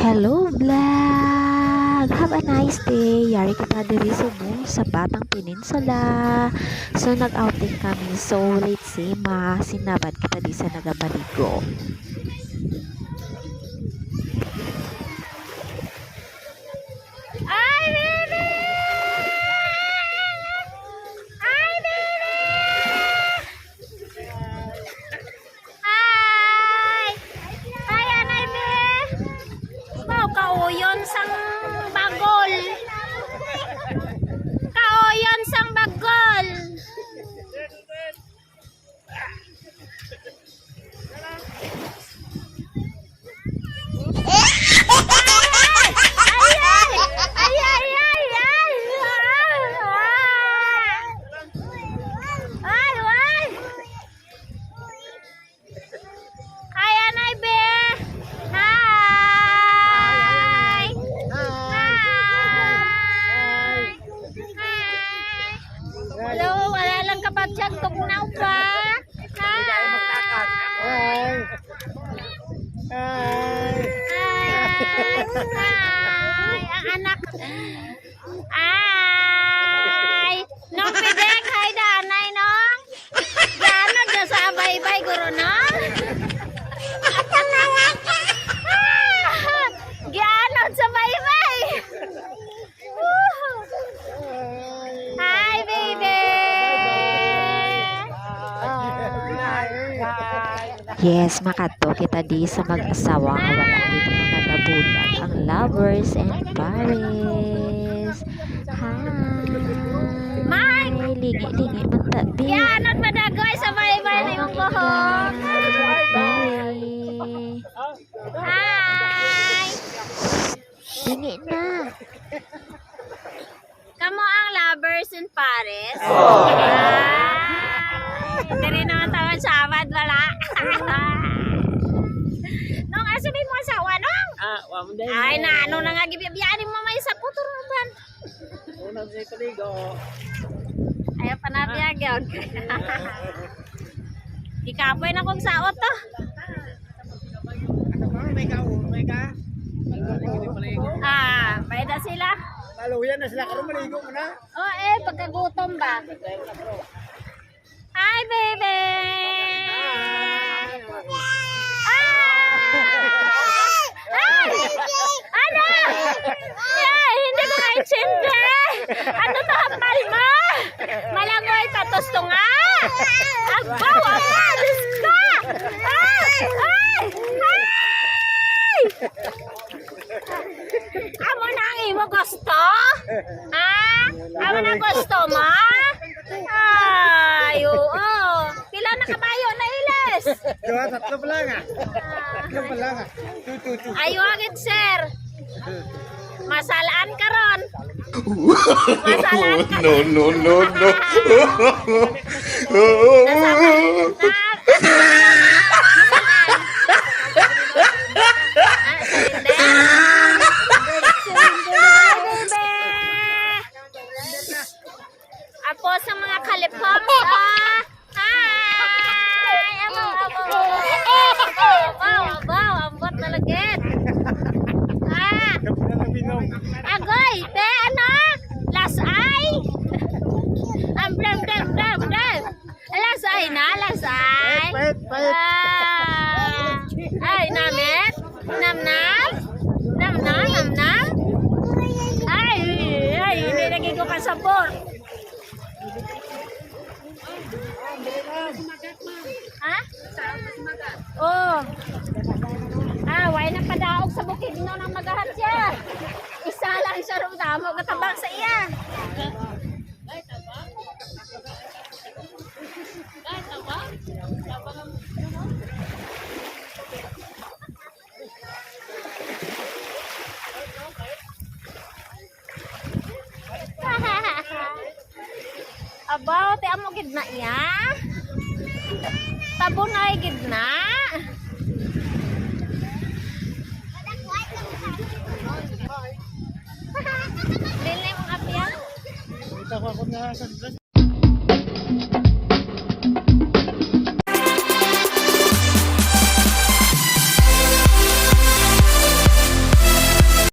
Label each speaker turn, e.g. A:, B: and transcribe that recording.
A: Hello vlog! Have a nice day! Yari kita diri subong sa Batang Peninsula. So nag-outing kami. So let's see, masinabad kita di sa nagabaligo.
B: Ay, baby! Ay, baby! Hi! Hi, anay, be! Wow, kauyon sang bagol. Kauyon sang bagol. Ay, ay! Ay, ay, ay, ay! Ay, ay! Hi, anay, be! Hi! Hi! Hi! Hello, wala lang kapatsyag, tugnaw pa. Hi!
C: Hi. Hi.
B: Hi! Hi! Ang anak. Ay! Nong pidek, hi danay nong. Gano dyan sa baybay, guro nong? Ah! Giano sa baybay. Woo! Hi, baby!
A: Yes, makadto kita di sa mag-asawa nga wala gid nga nagabulag ang lovers and Paris. Hi!
B: Mike!
A: Lingi-lingi man ta di.
B: Giano madagoy sa baybay na imong buhok.
A: Bye!
B: Hi!
A: Lingi na!
B: Kamo ang lovers in Paris. Ay, diri naman tawad sa abad, wala. Nong, asa ba mo asawa, nong?
C: Ah, wa mo din.
B: Ay, na, ano na nga, gibiyabiyaan mo may sa puturo ban.
C: Una sa paligo.
B: Ayaw pa nabiyag yun. Ikapoy na kong saot to.
C: May ka, may ka.
B: Ah, bayda sila.
C: Maluyan na sila karon maligo mo na.
B: Oh, eh, pagkagutom ba? Hi, baby! Ah! Ay! Ano? Ay, hindi ko maintindi. Ano to, hambal mo? Malangoy patos to nga. Agbaw, agbaw, Diyos ko! Ay! Ay! Ay! Amo na ang imo gusto? Ha? Amo na gusto mo? Ay, oo. Pila na kabayo na ilis?
C: Dua, tatlo pa lang ah. Tatlo pa lang ah. Two, two, two.
B: Ayo agad, sir. Masalaan ka ron. Masalaan ka.
D: No, no, no, no.
B: Ah, surrender. Hi, baby. Apo sa mga kalipong. Ah. Hi! Abo, abo, abo, abo, abo, ambot na lagit. Ah.
C: Gabi na lang binom.
B: Agoy, te, ano? Last eye? Ang blam, blam, blam, blam. Last eye na, last eye.
C: Pait, pait.
B: Ah. Ay, namit? Nam, nam? Nam, nam, nam, nam? Ay, ay, hindi lagi ko kasabor. Ha? Oh. Ah, way na padaog sa bukid no nang magahat siya. Isa lang siya ro damo katabang sa iya. Abaw, te amo gid na iya. Tabunay gid na. Dili mong apya.
C: Kita ko ako na sa